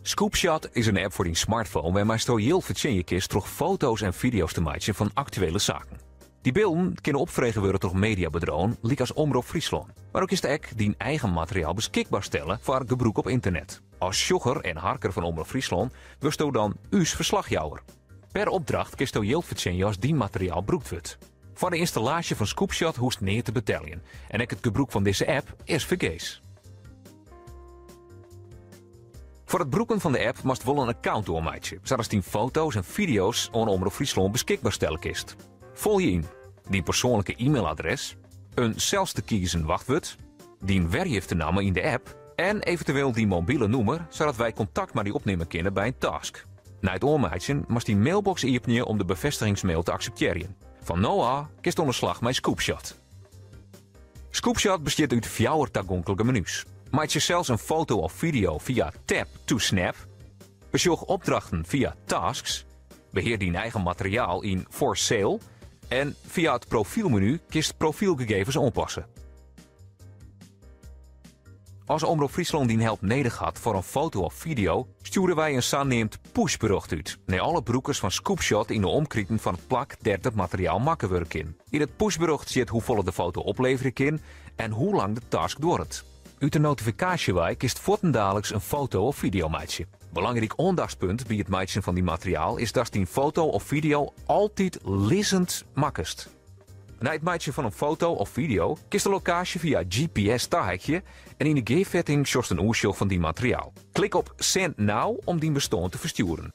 Scoopshot is in app foar dyn smartphone wêrmei'tsto jild fertsjinje kinst troch foto's en fideo's te meitsjen fan aktuele saken. Dy bylden kinne opfrege wurde troch mediabedriuwen lykas Omrop Fryslân. Mar do kinst ek dyn eigen materiaal beskikber stelle foar gebrûk op ynternet. As sjogger en harker fan Omrop Fryslân wurdsto dan ús ferslachjouwer. Per opdracht kinsto jild fertsjinje as dyn materiaal brûkt wurdt. Foar de ynstallaasje fan Scoopshot hoechst neat te beteljen en ek it gebrûk fan dizze app is fergees. Foar it brûken fan de app moatst wol in account oanmeitsje, sadatst dyn foto's en fideo's oan Omrop Fryslân beskikber stelle kinst. Folje yn dyn persoanlike e-mailadres, in sels te kiezen wachtwurd, dyn werjeftenamme yn de app en eventueel dyn mobile nûmer, sadat wy kontakt mei dy opnimme kinne by in task. Nei it oanmeitsjen moatst dyn mailbox iepenje om de befêstigingsmail te akseptearjen. Fan no ôf kinst oan 'e slach mei Scoopshot. Scoopshot bestiet út fjouwer tagonklike menu's. Meitsje sels in foto of fideo fia Tap to Snap. Besjoch opdrachten fia Tasks. Behear dyn eigen materiaal yn For Sale. En fia it profylmenu kinst profylgegevens oanpasse. As Omrop Fryslân dyn help nedich hat foar in foto of fideo, stjoere wy in saneamd pushberjocht út nei alle brûkers fan Scoopshot yn de omkriten fan it plak dêr't it materiaal makke wurde kin. Yn it pushberjocht stiet hoefolle de foto opleverje kin en hoe lang de task duorret. Ut de notifikaasje wei kinst fuortendaliks in foto of fideo meitsje. Belangryk oandachtspunt by it meitsjen fan dyn materiaal is datst dyn foto of fideo altyd lizzend makkest. Nei it meitsjen fan in foto of fideo kinst de lokaasje fia GPS taheakje en yn de gearfetting sjochst in oersjoch fan dyn materiaal. Klik op Send Now om dyn bestân te ferstjoeren.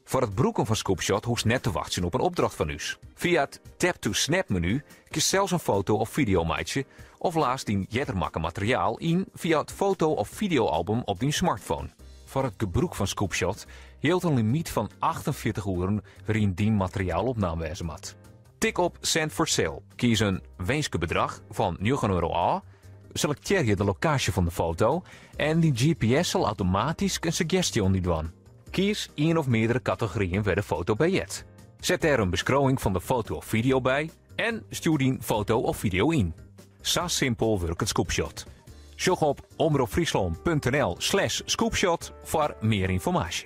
Foar it brûken fan Scoopshot hoechst net te wachtsjen op in opdracht fan ús. Fia it Tap to Snap menu kinst sels in foto of fideo meitsje of laadst dyn earder makke materiaal yn fia it foto of fideoalbum op dyn smartphone. Foar it gebrûk fan Scoopshot jildt in limyt fan 48 oeren wêryn dyn materiaal opnaam wêze moat. Tik op Send for Sale, kies in winske bedrach fan 9 euro ôf, selektearje de lokaasje fan de foto en dyn GPS sil automatysk in suggestje oan dy dwaan. Kies ien of meardere kategoryen wêr de foto by heart. Set dêr in beskriuwing fan de foto of fideo by en stjoer dyn foto of fideo yn. Sa simpel wurket Scoopshot. Sjoch op omropfryslân.nl/scoopshot foar mear ynformaasje.